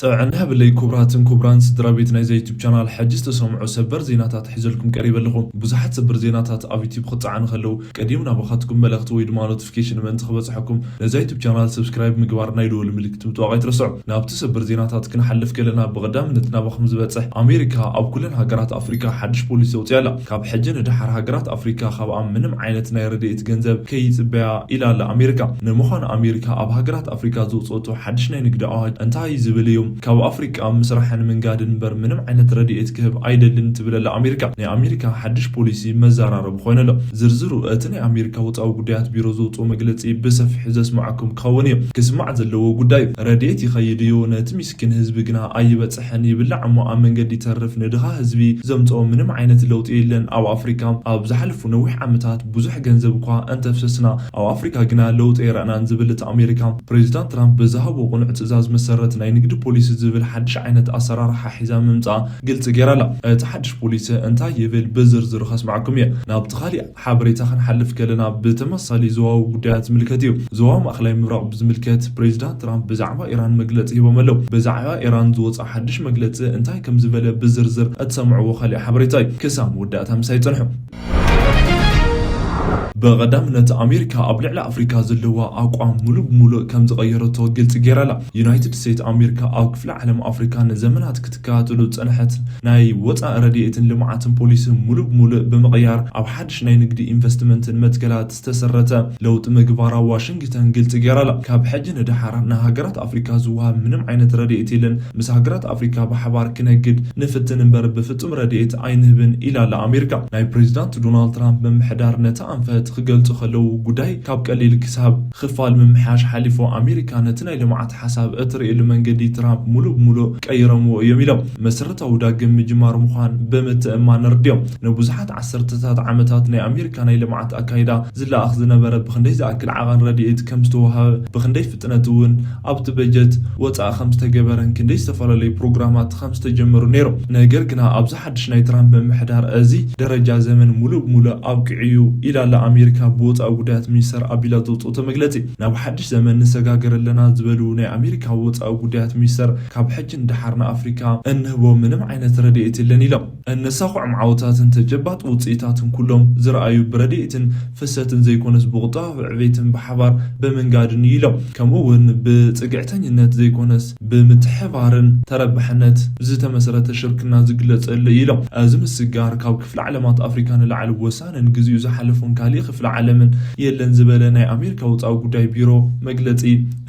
ጥዕና ይሃበለይ ክቡራትን ክቡራን ስድራ ቤት ናይዛ ዩቱብ ቻናል፣ ሕጂ ዝተሰምዑ ሰበር ዜናታት ሒዘልኩም ቀሪበ ኣለኹ። ብዙሓት ሰበር ዜናታት ኣብ ዩቱብ ክጸዓኑ ከለዉ ቀዲሙ ናባኻትኩም መልእኽቲ ወይ ድማ ኖቲፊኬሽን ምእንቲ ክበጽሐኩም ነዛ ዩቱብ ቻናል ሰብስክራይብ ምግባር ናይ ደወል ምልክት ምጥዋቕ ኣይትረስዑ። ናብቲ ሰበር ዜናታት ክንሓልፍ ከለና ብቐዳምነት ናባኹም ዝበጽሕ ኣሜሪካ ኣብ ኩለን ሃገራት ኣፍሪካ ሓድሽ ፖሊሲ ኣውፅያ ኣላ። ካብ ሕጂ ንደሓር ሃገራት ኣፍሪካ ካብኣ ምንም ዓይነት ናይ ረድኤት ገንዘብ ከይጽበያ ኢላ ኣላ ኣሜሪካ። ንምዃኑ ኣሜሪካ ኣብ ሃገራት ኣፍሪካ ዘውፅኦቶ ሓድሽ ናይ ንግዲ ኣዋጅ እንታይ ዝብል እዩ? ካብ ኣፍሪቃ ምስራሕን ምንጋድን እምበር ምንም ዓይነት ረድኤት ክህብ ኣይደልን ትብል ኣላ ኣሜሪካ። ናይ ኣሜሪካ ሓድሽ ፖሊሲ መዘራረቢ ኮይኑ ኣሎ። ዝርዝሩ እቲ ናይ ኣሜሪካ ወፃኢ ጉዳያት ቢሮ ዘውፅኦ መግለፂ ብሰፊሑ ዘስማዓኩም ክኸውን እዩ። ክስማዕ ዘለዎ ጉዳይ እዩ። ረድኤት ይኸይድ እዩ፣ ነቲ ሚስኪን ህዝቢ ግና ኣይበፅሕን። ይብላዕ እሞ ኣብ መንገዲ ይተርፍ፣ ንድኻ ህዝቢ ዘምፅኦ ምንም ዓይነት ለውጢ የለን። ኣብ ኣፍሪካ ኣብ ዝሓለፉ ነዊሕ ዓመታት ብዙሕ ገንዘብ እኳ እንተፍሰስና ኣብ ኣፍሪካ ግና ለውጢ ኣይረኣናን ዝብል እቲ ኣሜሪካ ፕሬዚዳንት ትራምፕ ብዝሃቦ ቅኑዕ ትእዛዝ መሰረት ናይ ንግዲ ፖሊሲ ዝብል ሓድሽ ዓይነት ኣሰራርሓ ሒዛ ምምፃኣ ግልፂ ገይራ ኣላ። እቲ ሓድሽ ፖሊሲ እንታይ ይብል ብዝርዝር ከስማዕኩም እየ። ናብቲ ካሊእ ሓበሬታ ክንሓልፍ ከለና ብተመሳሳሊ ዞባዊ ጉዳያት ዝምልከት እዩ። ዞባ ማእኸላይ ምብራቕ ብዝምልከት ፕሬዚዳንት ትራምፕ ብዛዕባ ኢራን መግለፂ ሂቦም ኣለዉ። ብዛዕባ ኢራን ዝወፀ ሓድሽ መግለፂ እንታይ ከም ዝበለ ብዝርዝር እትሰምዕዎ ካሊእ ሓበሬታ እዩ። ክሳብ መወዳእታ ምሳይ ፅንሑ። ብቐዳምነት ኣሜሪካ ኣብ ልዕሊ ኣፍሪካ ዘለዋ ኣቋም ሙሉእ ብሙሉእ ከም ዝቐየረቶ ግልፂ ገይራ ኣላ። ዩናይትድ ስቴትስ ኣሜሪካ ኣብ ክፍለ ዓለም ኣፍሪካ ንዘመናት ክትከታተሎ ዝፀንሐት ናይ ወፃኢ ረድኤትን ልምዓትን ፖሊሲ ሙሉእ ብሙሉእ ብምቕያር ኣብ ሓድሽ ናይ ንግዲ ኢንቨስትመንትን መትከላት ዝተሰረተ ለውጢ ምግባራ ዋሽንግተን ግልፂ ገይራ ኣላ። ካብ ሕጂ ንደሓር ንሃገራት ኣፍሪካ ዝወሃብ ምንም ዓይነት ረድኤት የለን። ምስ ሃገራት ኣፍሪካ ብሓባር ክነግድ ንፍትን እምበር ብፍጹም ረድኤት ኣይንህብን ኢላ ኣላ ኣሜሪካ። ናይ ፕሬዚዳንት ዶናልድ ትራምፕ ምምሕዳር ነቲ ኣንፈት ክገልጹ ከለዉ ጉዳይ ካብ ቀሊል ክሳብ ክፋል ምምሕያሽ ሓሊፉ ኣሜሪካ ነቲ ናይ ልምዓት ሓሳብ እትርእየሉ መንገዲ ትራምፕ ሙሉእ ብሙሉእ ቀይሮምዎ እዮም ኢሎም። መሰረታዊ ዳግም ምጅማር ምዃን ብምትእምማን ኣረዲኦም። ንብዙሓት ዓሰርተታት ዓመታት ናይ ኣሜሪካ ናይ ልምዓት ኣካይዳ ዝለኣኽ ዝነበረ ብኽንደይ ዝኣክል ዓቐን ረድኤት ከም ዝተወሃበ፣ ብኽንደይ ፍጥነት እውን ኣብቲ በጀት ወፃኢ ከም ዝተገበረን ክንደይ ዝተፈላለዩ ፕሮግራማት ከም ዝተጀመሩ ነይሩ። ነገር ግና ኣብዚ ሓድሽ ናይ ትራምፕ ምምሕዳር እዚ ደረጃ ዘመን ሙሉእ ብሙሉእ ኣብቂዑ እዩ ኢላ ኣላ ኣሜሪካ ብወፃኢ ጉዳያት ሚኒስተር ኣቢላ ዘውፅኦቶ መግለፂ። ናብ ሓድሽ ዘመን ንሰጋገር ኣለና ዝበሉ ናይ ኣሜሪካ ወፃኢ ጉዳያት ሚኒስተር ካብ ሕጂ ንደሓር ንኣፍሪካ እንህቦ ምንም ዓይነት ረድኤት የለን ኢሎም። እነሳኹዖም ዓወታትን ተጨባጥ ውፅኢታትን ኩሎም ዝረኣዩ ብረድኤትን ፍሰትን ዘይኮነስ ብቁጠባዊ ዕቤትን ብሓባር ብምንጋድን እዩ ኢሎም። ከምኡ እውን ብፅግዕተኝነት ዘይኮነስ ብምትሕባርን ተረባሕነት ዝተመስረተ ሽርክና ዝግለፀሉ እዩ ኢሎም። እዚ ምስጋር ካብ ክፍለ ዓለማት ኣፍሪካ ንላዕሊ ወሳንን ግዚኡ ዝሓለፎን ካሊእ ክፍለ ዓለምን የለን ዝበለ ናይ ኣሜሪካ ወፃኢ ጉዳይ ቢሮ መግለፂ፣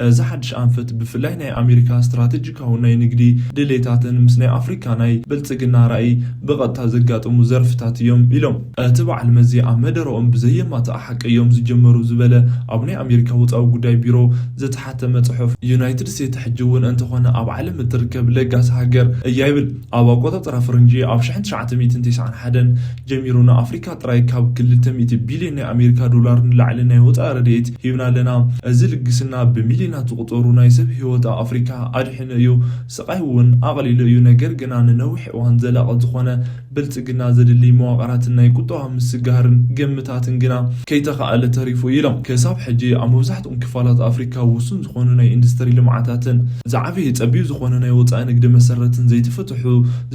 እዚ ሓድሽ ኣንፈት ብፍላይ ናይ ኣሜሪካ ስትራቴጂካዊ ናይ ንግዲ ድሌታትን ምስ ናይ ኣፍሪካ ናይ ብልፅግና ራእይ ብቐጥታ ዘጋጥሙ ዘርፍታት እዮም ኢሎም። እቲ በዓል መዚ ኣብ መደረኦም ብዘየማትኣ ሓቂ እዮም ዝጀመሩ ዝበለ ኣብ ናይ ኣሜሪካ ወፃኢ ጉዳይ ቢሮ ዝተሓተመ ጽሑፍ፣ ዩናይትድ ስቴትስ ሕጂ እውን እንተኾነ ኣብ ዓለም እትርከብ ለጋስ ሃገር እያ ይብል። ኣብ ኣቆጻጽራ ፈረንጂ ኣብ ሽሕን ትሽዓተ ሚእትን ተስዓን ሓደን ጀሚሩ ንኣፍሪካ ጥራይ ካብ ክልተ ሚእቲ ቢልዮን ናይ ኣሜሪካ ዶላር ንላዕሊ ናይ ወፃኢ ረድኤት ሂብና ኣለና። እዚ ልግስና ብሚልዮናት ዝቑጸሩ ናይ ሰብ ህይወት ኣብ ኣፍሪካ ኣድሒኑ እዩ። ስቓይ እውን ኣቕሊሉ እዩ። ነገር ግና ንነዊሕ እዋን ዘላቒ ዝኾነ ብልጽግና ዘድሊ መዋቕራትን ናይ ቁጠባ ምስግጋርን ግምታትን ግና ከይተኻእለ ተሪፉ እዩ ኢሎም። ክሳብ ሕጂ ኣብ መብዛሕትኦም ክፋላት ኣፍሪካ ውሱን ዝኾኑ ናይ ኢንዱስትሪ ልምዓታትን ዝዓበየ ጸቢብ ዝኾነ ናይ ወጻኢ ንግዲ መሰረትን ዘይተፈትሑ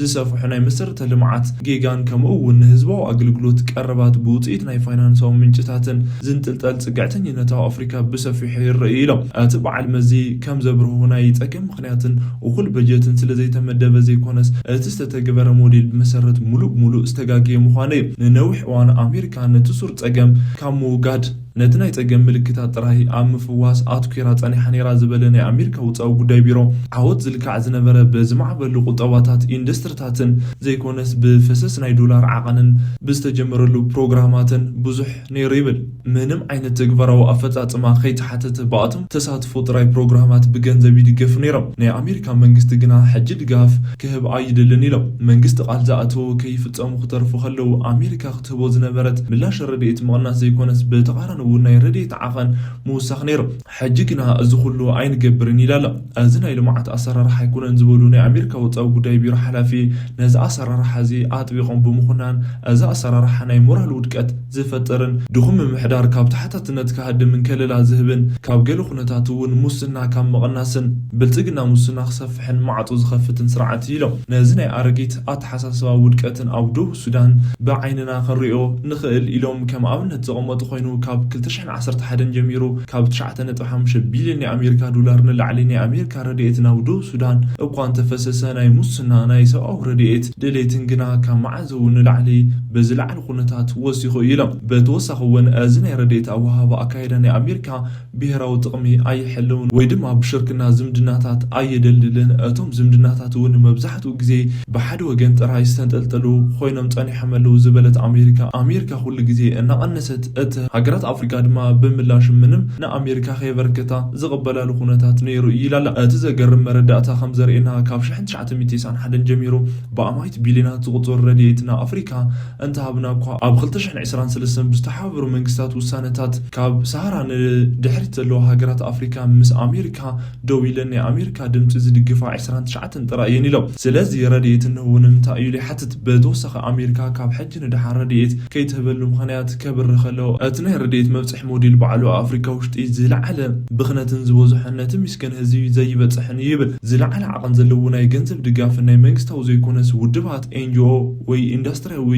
ዝሰፍሑ ናይ መሰረተ ልምዓት ጌጋን ከምኡ እውን ንህዝባዊ ኣገልግሎት ቀረባት ብውጽኢት ናይ ፋይናንሳዊ ምንጭታትን ዝንጥልጠል ጽግዕተኝነት ኣብ ኣፍሪካ ብሰፊሑ ይረኣዩ ኢሎም። እቲ በዓል መዚ ከም ዘብርሆ ናይ ጸገም ምኽንያትን እኹል በጀትን ስለ ዘይተመደበ ዘይኮነስ፣ እቲ ዝተተግበረ ሞዴል ብመሰረት ሙሉእ ብሙሉእ ዝተጋገየ ምዃኑ እዩ። ንነዊሕ እዋን ኣሜሪካ ነቲ ሱር ጸገም ካብ ምውጋድ ነቲ ናይ ጸገም ምልክታት ጥራይ ኣብ ምፍዋስ ኣትኲራ ጸኒሓ ነይራ ዝበለ ናይ ኣሜሪካ ውጻዊ ጉዳይ ቢሮ፣ ዓወት ዝልካዕ ዝነበረ በዚ ማዕበሉ ቁጠባታት ኢንዱስትሪታትን ዘይኮነስ ብፈሰስ ናይ ዶላር ዓቐንን ብዝተጀመረሉ ፕሮግራማትን ብዙሕ ነይሩ ይብል። ምንም ዓይነት ተግባራዊ ኣፈጻጽማ ከይተሓተተ ብኣቶም ተሳትፎ ጥራይ ፕሮግራማት ብገንዘብ ይድገፉ ነይሮም። ናይ ኣሜሪካ መንግስቲ ግና ሕጂ ድጋፍ ክህብ ኣይደልን ኢሎም። መንግስቲ ቃል ዝኣተዎ ከይፍጸሙ ክተርፉ ከለዉ ኣሜሪካ ክትህቦ ዝነበረት ምላሽ ረድኤት ምቕናስ ዘይኮነስ ብተቓራኒ እውን ናይ ረድኤት ዓቐን ምውሳኽ ነይሩ። ሕጂ ግና እዚ ኩሉ ኣይንገብርን ኢላ ኣላ። እዚ ናይ ልምዓት ኣሰራርሓ ኣይኮነን ዝበሉ ናይ ኣሜሪካ ወፃኢ ጉዳይ ቢሮ ሓላፊ፣ ነዚ ኣሰራርሓ እዚ ኣጥቢቖም ብምኹናን፣ እዚ ኣሰራርሓ ናይ ሞራል ውድቀት ዝፈጥርን ድኹም ምምሕዳር ካብ ተሓታትነት ክሃድምን ከለላ ዝህብን፣ ካብ ገለ ኩነታት እውን ሙስና ካብ ምቕናስን ብልፅግና ሙስና ክሰፍሕን ማዕፆ ዝኸፍትን ስርዓት እዩ ኢሎም። ነዚ ናይ ኣረጊት ኣተሓሳስባ ውድቀትን ኣብ ደቡብ ሱዳን ብዓይንና ክንሪኦ ንኽእል ኢሎም ከም ኣብነት ዘቐመጡ ኮይኑ፣ ካብ ክልተ ሽሕን ዓሰርተ ሓደን ጀሚሩ ካብ ትሽዓተ ነጥቢ ሓሙሽተ ቢልዮን ናይ ኣሜሪካ ዶላር ንላዕሊ ናይ ኣሜሪካ ረድኤት ናብ ደቡብ ሱዳን እኳ እንተፈሰሰ፣ ናይ ሙስና ናይ ሰብኣዊ ረድኤት ድሌትን ግና ካብ መዓዝ እውን ንላዕሊ ብዝለዓለ ኩነታት ወሲኹ እዩ ኢሎም። ብተወሳኺ እውን እዚ ናይ ረድኤት ኣወሃህባ ኣካይዳ ናይ ኣሜሪካ ብሄራዊ ጥቕሚ ኣይሕልውን ወይ ድማ ብሽርክና ዝምድናታት ኣየደልድልን፣ እቶም ዝምድናታት እውን መብዛሕትኡ ግዜ ብሓደ ወገን ጥራይ ዝተንጠልጠሉ ኮይኖም ጸኒሖም ኣለዉ ዝበለት ኣሜሪካ፣ ኣሜሪካ ኩሉ ግዜ እናቐነሰት፣ እቲ ሃገራት ኣፍሪካ ድማ ብምላሹ ምንም ንኣሜሪካ ከየበርከታ ዝቕበላሉ ኩነታት ነይሩ እዩ ኢላ ኣላ። እቲ ዘገርም መረዳእታ ከም ዘርእየና፣ ካብ ሽሕን ትሽዓተ ሚእትን ተስዓን ሓደን ጀሚሩ ብኣማኢት ቢልዮናት ዝቑጸሩ ረድኤት ንኣፍሪካ እንተሃብና እኳ፣ ኣብ ክልተ ሽሕን ዕስራን ሰለስተን ብዝተሓባበሩ መንግስታት ውሳነታት ካብ ሰሃራ ንድሕሪት ዘለዋ ሃገራት ኣፍሪካ ምስ ኣሜሪካ ደው ኢለን ናይ ኣሜሪካ ድምፂ ዝድግፋ ዕስራን ትሽዓተን ጥራይ እየን ኢሎም። ስለዚ ረድኤት እንህቡ ንምንታይ እዩ ኢሉ ይሓትት። ብተወሳኺ ኣሜሪካ ካብ ሕጂ ንደሓር ረድኤት ከይትህበሉ ምኽንያት ከብርህ ከሎ፣ እቲ ናይ ረድኤት መብፅሒ ሞዴል ባዕሉ ኣብ ኣፍሪካ ውሽጢ ዝለዓለ ብኽነትን ዝበዝሖን ነቲ ምስኪን ህዝቢ ዘይበፅሕን እዩ ይብል። ዝለዓለ ዓቐን ዘለዎ ናይ ገንዘብ ድጋፍን ናይ መንግስታዊ ዘይኮነስ ውድባት፣ ኤንጂኦ ወይ ኢንዱስትሪያዊ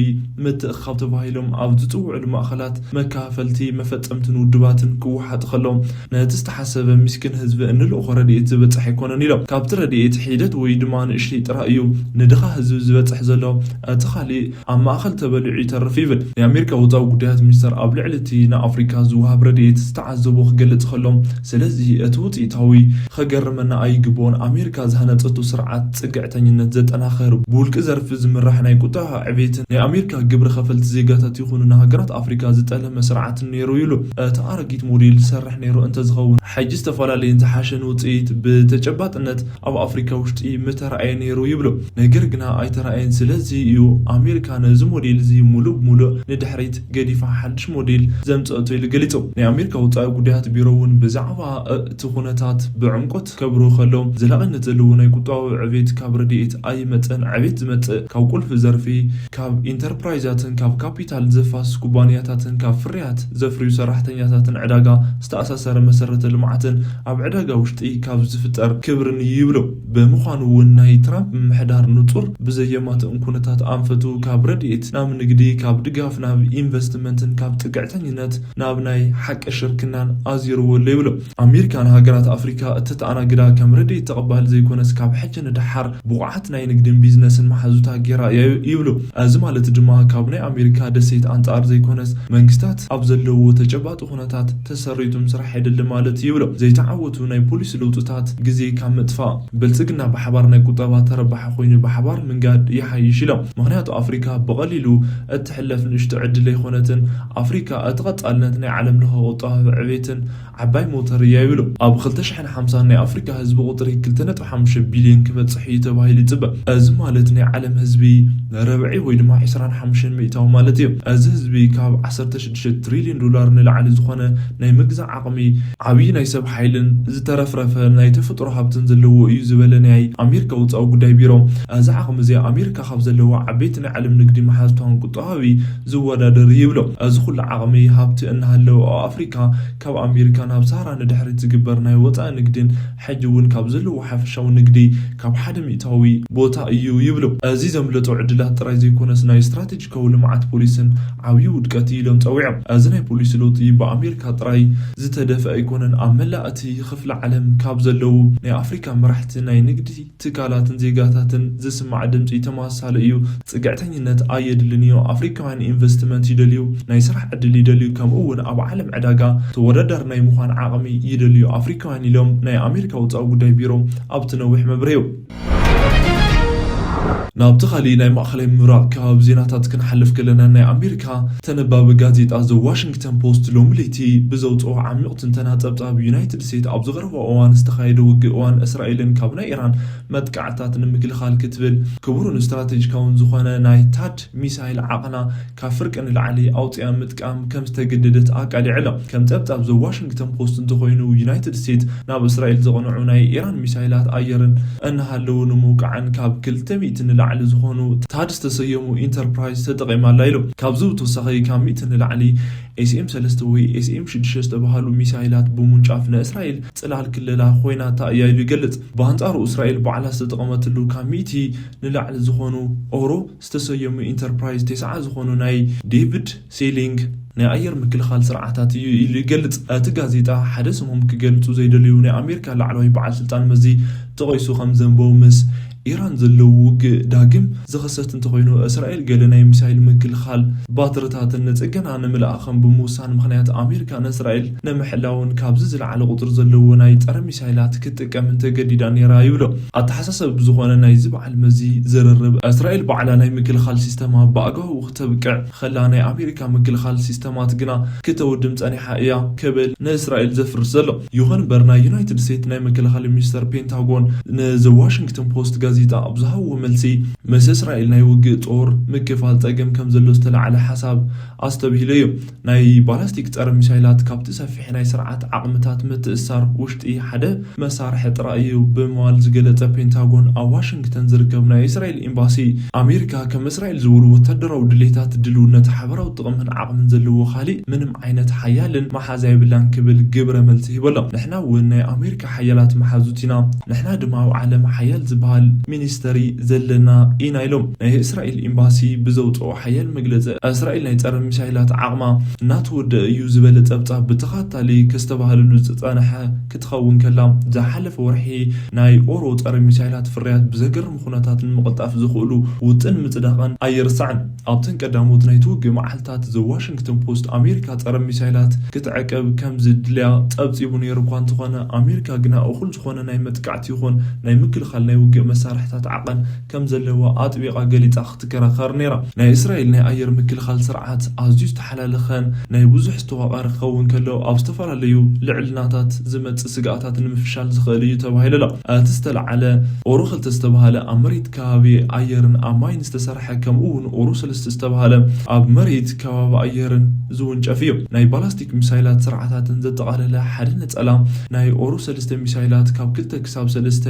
ምትእኽኻብ ተባሂሎም ኣብ ዝፅውዕሉ ማእኸላት መካፈልቲ መፈፀምትን ውድባትን ክወሓጥ ከሎ፣ ነቲ ዝተሓሰበ ምስኪን ህዝቢ እንልእኾ ረድኤት ዝበፅሕ ኣይኮነን ኢሎም። ካብቲ ረድኤት ሒደት ወይ ድማ ንእሽተይ ጥራይ እዩ ንድኻ ህዝቢ ዝበፅሕ ዘሎ፣ እቲ ካሊእ ኣብ ማእኸል ተበሊዑ ይተርፍ ይብል። ናይ ኣሜሪካ ወፃኢ ጉዳያት ሚኒስተር ኣብ ልዕሊ እቲ ንኣፍሪካ ዝወሃብ ረድኤት ዝተዓዘቦ ክገልጽ ከሎ፣ ስለዚ እቲ ውፅኢታዊ ከገርመና ኣይግብኦን። ኣሜሪካ ዝሃነፀቶ ስርዓት ፅግዕተኝነት ዘጠናኽር፣ ብውልቂ ዘርፊ ዝምራሕ ናይ ቁጠባ ዕቤትን ናይ ኣሜሪካ ግብሪ ከፈልቲ ዜጋታት ይኹኑ ንሃገራት ኣፍሪካ ዝጠለመ ስርዓትን ነይሩ ኢሉ። እቲ ኣረጊት ሞዴል ዝሰርሕ ነይሩ እንተዝኸውን፣ ሕጂ ዝተፈላለየን ዝሓሸን ውፅኢት ብተጨባጥነት ኣብ ኣፍሪካ ውሽጢ ምተራእየ ነይሩ ይብሉ። ነገር ግና ኣይተራእየን። ስለዚ እዩ ኣሜሪካ ነዚ ሞዴል እዚ ሙሉእ ብሙሉእ ንድሕሪት ገዲፋ ሓድሽ ሞዴል ዘምፀአቶ ኢሉ ገሊፁ። ናይ ኣሜሪካ ወፃኢ ጉዳያት ቢሮ እውን ብዛዕባ እቲ ኩነታት ብዕምቆት ከብርሁ ከሎ፣ ዘላቒነት ዘለዎ ናይ ቁጠባዊ ዕቤት ካብ ረድኤት ኣይመፅእን። ዕቤት ዝመፅእ ካብ ቁልፊ ዘርፊ፣ ካብ ኢንተርፕራይዛትን ካብ ካፒታል ዘፋስስ ኩባንያታትን ካብ ፍርያት ዘፍርዩ ሰራሕተኛታትን ዕዳጋ ዝተኣሳሰረ መሰረተ ልምዓትን ኣብ ዕዳጋ ውሽጢ ካብ ዝፍጠር ክብርን እዩ ይብሉ። ብምዃኑ እውን ናይ ትራምፕ ምምሕዳር ንጹር ብዘየማትእን ኩነታት ኣንፈቱ ካብ ረድኤት ናብ ንግዲ፣ ካብ ድጋፍ ናብ ኢንቨስትመንትን ካብ ጽግዕተኝነት ናብ ናይ ሓቂ ሽርክናን ኣዚርዎ ኣሎ ይብሉ። ኣሜሪካ ንሃገራት ኣፍሪካ እተተኣናግዳ ከም ረድኤት ተቐባሊ ዘይኮነስ ካብ ሕጂ ንደሓር ብቑዓት ናይ ንግድን ቢዝነስን መሓዙታ ገይራ እያ ይብሉ። እዚ ማለት ድማ ካብ ናይ ኣሜሪካ ደሴት ኣንጻር ዘይኮነስ መንግስታት ኣብ ዘለዎ ተጨባጢ ኩነታት ተሰሪቱ ምስራሕ የድሊ ማለት እዩ ይብሉ። ዘይተዓወቱ ናይ ፖሊሲ ለውጥታት ግዜ ካብ ምጥፋእ ብልጽግና ብሓባር ናይ ቁጠባ ተረባሒ ኮይኑ ብሓባር ምንጋድ ይሓይሽ ኢሎም። ምኽንያቱ ኣፍሪካ ብቐሊሉ እትሕለፍ ንእሽቶ ዕድል ኣይኮነትን። ኣፍሪካ እቲ ቀጻልነት ናይ ዓለም ለኸ ቁጠባዊ ዕቤትን ዓባይ ሞተር እያ ይብሉ። ኣብ ክልተ ሽሕን ሓምሳን ናይ ኣፍሪካ ህዝቢ ቁፅሪ ክልተ ነጥቢ ሓሙሽተ ቢልዮን ክበፅሕ እዩ ተባሂሉ ይፅበ። እዚ ማለት ናይ ዓለም ህዝቢ ረብዒ ወይ ድማ ዕስራን ሓሙሽተን ሚእታዊ ማለት እዩ። እዚ ህዝቢ ካብ ዓሰርተ ሽዱሽተ ትሪልዮን ዶላር ንላዕሊ ዝኾነ ናይ ምግዛእ ዓቕሚ፣ ዓብዪ ናይ ሰብ ሓይልን ዝተረፍረፈ ናይ ተፈጥሮ ሃብትን ዘለዎ እዩ ዝበለ ናይ ኣሜሪካ ውፃዊ ጉዳይ ቢሮ፣ እዚ ዓቕሚ እዚ ኣሜሪካ ካብ ዘለዋ ዓበይቲ ናይ ዓለም ንግዲ መሓዝቷን ቁጠባዊ ዝወዳደር ይብሎ። እዚ ኩሉ ዓቕሚ ሃብቲ እናሃለወ ኣብ ኣፍሪካ ካብ ኣሜሪካ ናብ ሳሃራ ንድሕሪት ዝግበር ናይ ወፃኢ ንግድን ሕጂ እውን ካብ ዘለዎ ሓፈሻዊ ንግዲ ካብ ሓደ ሚእታዊ ቦታ እዩ ይብሉ። እዚ ዘምለጦ ዕድላት ጥራይ ዘይኮነስ ናይ ስትራቴጂካዊ ልምዓት ፖሊስን ዓብዪ ውድቀት እዩ ኢሎም ፀዊዖም። እዚ ናይ ፖሊሲ ለውጢ ብኣሜሪካ ጥራይ ዝተደፍአ ኣይኮነን። ኣብ መላእ እቲ ክፍለ ዓለም ካብ ዘለዉ ናይ ኣፍሪካ መራሕቲ ናይ ንግዲ ትካላትን ዜጋታትን ዝስማዕ ድምፂ ተመሳሳሊ እዩ። ፅግዕተኝነት ኣየድልን እዩ። ኣፍሪካውያን ኢንቨስትመንት ይደልዩ፣ ናይ ስራሕ ዕድል ይደልዩ፣ ከምኡ እውን ኣብ ዓለም ዕዳጋ ተወዳዳሪ ናይ ምዃን ዓቕሚ ይደልዩ ኣፍሪካውያን ኢሎም ናይ ኣሜሪካ ውፃኢ ጉዳይ ቢሮ ኣብቲ ነዊሕ መብርሂ። ናብቲ ካሊእ ናይ ማእኸላይ ምብራቕ ከባቢ ዜናታት ክንሓልፍ ከለና፣ ናይ ኣሜሪካ ተነባቢ ጋዜጣ ዘ ዋሽንግተን ፖስት ሎሚ ለይቲ ብዘውፅኦ ዓሚቕ ትንተና፣ ፀብፃብ ዩናይትድ ስቴትስ ኣብ ዝቐረባ እዋን ዝተኻየደ ውግእ እዋን እስራኤልን ካብ ናይ ኢራን መጥቃዕታት ንምክልኻል ክትብል ክቡርን ስትራቴጂካውን ዝኾነ ናይ ታድ ሚሳይል ዓቕና ካብ ፍርቂ ንላዕሊ ኣውፂኣ ምጥቃም ከም ዝተገደደት ኣቃሊዐ ኣሎ። ከም ፀብፃብ ዘ ዋሽንግተን ፖስት እንተኾይኑ፣ ዩናይትድ ስቴትስ ናብ እስራኤል ዘቕንዑ ናይ ኢራን ሚሳይላት ኣየርን እናሃለዉ ንምውቃዕን ካብ ክልተ ሚእቲ ንላዕሊ ዝኾኑ ታድ ዝተሰየሙ ኢንተርፕራይዝ ተጠቒማ ኣላ ኢሉ። ካብዚ ብተወሳኺ ካብ ሚእቲ ንላዕሊ ኤስኤም ሰለስተ ወይ ኤስኤም ሽዱሽተ ዝተባህሉ ሚሳይላት ብምውንጫፍ ንእስራኤል ጽላል ክልላ ኮይናታ እያ ኢሉ ይገልጽ። ብኣንጻሩ እስራኤል ባዕላ ዝተጠቐመትሉ ካብ ሚእቲ ንላዕሊ ዝኾኑ ኦሮ ዝተሰየሙ ኢንተርፕራይዝ፣ ተስዓ ዝኾኑ ናይ ዴቪድ ሴሊንግ ናይ ኣየር ምክልኻል ስርዓታት እዩ ኢሉ ይገልጽ። እቲ ጋዜጣ ሓደ ስሞም ክገልጹ ዘይደልዩ ናይ ኣሜሪካ ላዕለዋይ በዓል ስልጣን መዚ ተቐይሱ ከም ዘንበው ምስ ኢራን ዘለዉ ውግእ ዳግም ዝኸሰት እንተኾይኑ፣ እስራኤል ገለ ናይ ሚሳይል ምክልኻል ባትርታትን ንጽገና ንምልኣኸም ብምውሳን ምኽንያት ኣሜሪካ ንእስራኤል ንምሕላውን ካብዚ ዝለዓለ ቁጽሪ ዘለዎ ናይ ጸረ ሚሳይላት ክትጥቀም እንተገዲዳ ነይራ ይብሎ። ኣተሓሳሰቢ ብዝኾነ ናይዚ በዓል መዚ ዝርርብ፣ እስራኤል ባዕላ ናይ ምክልኻል ሲስተማ ብኣግባቡ ክተብቅዕ ከላ ናይ ኣሜሪካ ምክልኻል ሲስተማት ግና ክተውድም ጸኒሓ እያ ክብል ንእስራኤል ዘፍርስ ዘሎ። ይኹን እምበር ናይ ዩናይትድ ስቴትስ ናይ ምክልኻል ሚኒስተር ፔንታጎን ንዘ ዋሽንግተን ፖስት ጋዜጣ ኣብ ዝሃብዎ መልሲ ምስ እስራኤል ናይ ውግእ ጦር ምክፋል ጸገም ከም ዘሎ ዝተላዕለ ሓሳብ ኣስተብሂሉ እዩ። ናይ ባላስቲክ ጸረ ሚሳይላት ካብቲ ሰፊሕ ናይ ስርዓት ዓቕምታት ምትእስሳር ውሽጢ ሓደ መሳርሒ ጥራይ እዩ ብምባል ዝገለጸ ፔንታጎን፣ ኣብ ዋሽንግተን ዝርከብ ናይ እስራኤል ኤምባሲ ኣሜሪካ ከም እስራኤል ዝበሉ ወታደራዊ ድሌታት ድልውነት ሓበራዊ ጥቕምን ዓቕምን ዘለዎ ካሊእ ምንም ዓይነት ሓያልን መሓዛ የብላን ክብል ግብረ መልሲ ሂበሎም። ንሕና እውን ናይ ኣሜሪካ ሓያላት መሓዙት ኢና፣ ንሕና ድማ ኣብ ዓለም ሓያል ዝበሃል ሚኒስተሪ ዘለና ኢና ኢሎም። ናይ እስራኤል ኤምባሲ ብዘውፅኦ ሓያል መግለፂ፣ እስራኤል ናይ ፀረ ሚሳይላት ዓቕማ እናተወደአ እዩ ዝበለ ፀብፃብ ብተኸታሊ ከስተባህልሉ ዝፀንሐ ክትኸውን ከላ፣ ዝሓለፈ ወርሒ ናይ ኦሮ ፀረ ሚሳይላት ፍርያት ብዘገርም ኩነታት ንምቕልጣፍ ዝኽእሉ ውጥን ምፅዳቐን ኣይርሳዕን። ኣብተን ቀዳሞት ናይቲ ውግእ መዓልታት ዘ ዋሽንግተን ፖስት ኣሜሪካ ፀረ ሚሳይላት ክትዕቅብ ከም ዝድልያ ፀብፂቡ ነይሩ እኳ እንተኾነ፣ ኣሜሪካ ግና እኹል ዝኾነ ናይ መጥቃዕቲ ይኹን ናይ ምክልኻል ናይ ውግእ መሳርሕታት ዓቐን ከም ዘለዋ ኣጥቢቓ ገሊጻ ክትከራኸር ነይራ። ናይ እስራኤል ናይ ኣየር ምክልኻል ስርዓት ኣዝዩ ዝተሓላለኸን ናይ ብዙሕ ዝተዋቐረ ክኸውን ከሎ፣ ኣብ ዝተፈላለዩ ልዕልናታት ዝመጽእ ስግኣታት ንምፍሻል ዝኽእል እዩ ተባሂሉ ኣሎ። እቲ ዝተለዓለ ኦሮ ክልተ ዝተባህለ ኣብ መሬት ከባቢ ኣየርን ኣብ ማይን ዝተሰርሐ፣ ከምኡ እውን ኦሮ ሰለስተ ዝተባህለ ኣብ መሬት ከባቢ ኣየርን ዝውንጨፍ እዩ። ናይ ባላስቲክ ሚሳይላት ስርዓታትን ዘጠቓለለ ሓደ ነጸላ ናይ ኦሮ ሰለስተ ሚሳይላት ካብ ክልተ ክሳብ ሰለስተ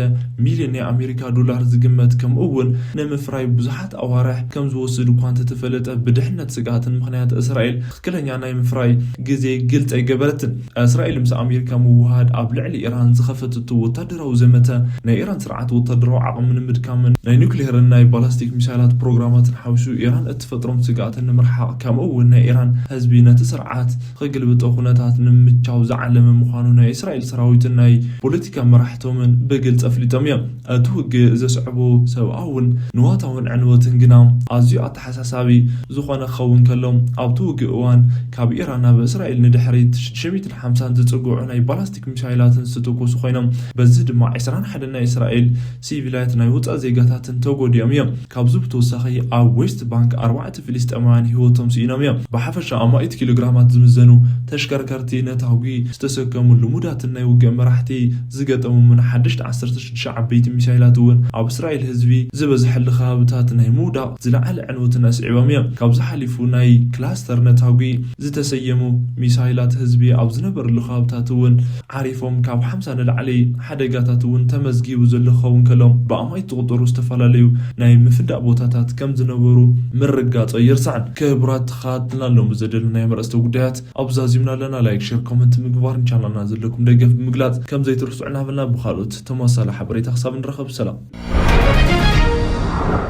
ሚልዮን ናይ ኣሜሪካ ዶላር ዝግመት፣ ከምኡ እውን ንምፍራይ ብዙሓት ኣዋርሕ ከም ዝወስድ እኳ እንተተፈለጠ፣ ብድሕነት ስግኣትን ምኽንያት እስራኤል ትኽክለኛ ናይ ምፍራይ ግዜ ግልጺ ኣይገበረትን። እስራኤል ምስ ኣሜሪካ ምውሃድ ኣብ ልዕሊ ኢራን ዝኸፈተቶ ወታደራዊ ዘመተ፣ ናይ ኢራን ስርዓት ወታደራዊ ዓቕሚ ንምድካምን ናይ ኒውክሌርን ናይ ባላስቲክ ሚሳይላት ፕሮግራማትን ሓዊሱ ኢራን እትፈጥሮም ስግኣትን ንምርሓቕ፣ ከምኡ እውን ናይ ኢራን ህዝቢ ነቲ ስርዓት ክግልብጦ ኩነታት ንምምቻው ዝዓለመ ምዃኑ ናይ እስራኤል ሰራዊትን ናይ ፖለቲካ መራሕቶምን ብግልጺ ኣፍሊጦም እዮም። እቲ ውግእ ዘስዕቦ ሰብኣውን ንዋታውን ዕንወትን ግና ኣዝዩ ኣተሓሳሳቢ ዝኾነ ክኸውን ከሎ፣ ኣብቲ ውግእ እዋን ካብ ኢራን ናብ እስራኤል ንድሕሪት ሽዱሽተ ሚእትን ሓምሳን ዝጽግዑ ናይ ባላስቲክ ሚሳይላትን ዝተኮሱ ኮይኖም፣ በዚ ድማ ዕስራን ሓደን ናይ እስራኤል ሲቪላት ናይ ወጻኢ ዜጋታትን ተጎዲኦም እዮም። ካብዚ ብተወሳኺ ኣብ ዌስት ባንክ ኣርባዕተ ፍልስጤማውያን ህይወቶም ስኢኖም እዮም። ብሓፈሻ ኣማኢት ኪሎግራማት ዝምዘኑ ተሽከርከርቲ ነታጒ ዝተሰከሙ ልሙዳትን ናይ ውግእ መራሕቲ ዝገጠሞምን ሓደሽቲ ዓሰርተ ሽዱሽተ ዓበይቲ ሚሳይላት እውን ኣብ እስራኤል ህዝቢ ዝበዝሐሉ ከባብታት ናይ ምውዳቕ ዝለዓለ ዕንወትን ኣስዒቦም እዮም። ካብዚ ሓሊፉ ናይ ክላስተር ነታጒ ዝተሰየሙ ሚሳይላት ህዝቢ ኣብ ዝነበረሉ ከባብታት እውን ዓሪፎም ካብ ሓምሳ ንላዕሊ ሓደጋታት እውን ተመዝጊቡ ዘሎ ክኸውን ከሎ ብኣማኢት ዝቑጸሩ ዝተፈላለዩ ናይ ምፍዳእ ቦታታት ከም ዝነበሩ ምርጋጾ ኣይርሳዕን። ክቡራት ተኸታተልትና ሎሚ ዘደለናዮም ኣርእስተ ጉዳያት ኣብዛዚምና ኣለና። ላይክ፣ ሼር፣ ኮመንት ምግባር ንቻናልና ዘለኩም ደገፍ ብምግላጽ ከም ዘይትርስዑ እናበልና ብኻልኦት ተመሳሳሊ ሓበሬታ ክሳብ ንራኸብ ሰላም።